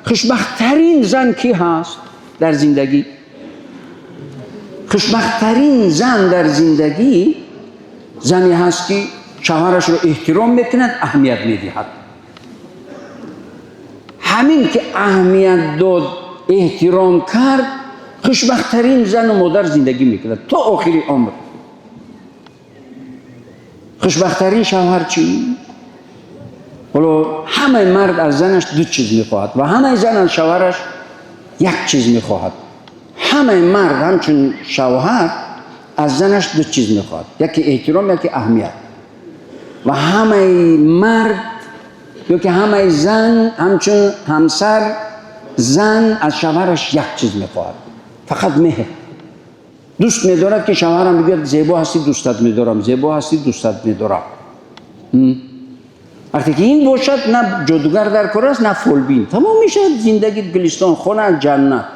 Хушбахттарин зан кӣ ҳаст дар зиндагӣ? Хушбахттарин зан дар зиндагӣ зане ҳаст, ки шавҳарашро эҳтиром мекунад, аҳамият медиҳад. Ҳамин ки аҳамият дод, эҳтиром кард, хушбахттарин зану модар зиндагӣ мекунад то охири умр. Хушбахттарин шавҳар чӣ? Ҳоло ҳамаи мард аз занаш ду чиз мехоҳад ва ҳамаи зан аз шавҳараш як чиз мехоҳад. Ҳамаи мард ҳамчун шавҳар аз занаш ду чиз мехоҳад: яке эҳтиром, яке аҳамият. Ва ҳамаи мард ё ки ҳамаи зан ҳамчун ҳамсар, зан аз шавҳараш як чиз мехоҳад, фақат меҳр. Дӯст медорад, ки шавҳарам бигӯяд: «Зебо ҳастӣ, дӯстат медорам, зебо ҳастӣ, дӯстат медорам». Вақте ки ин бошад, на ҷодугар дар кор аст, на фолбин. Тамом мешавад зиндагӣ, гулистон, хона, ҷаннат.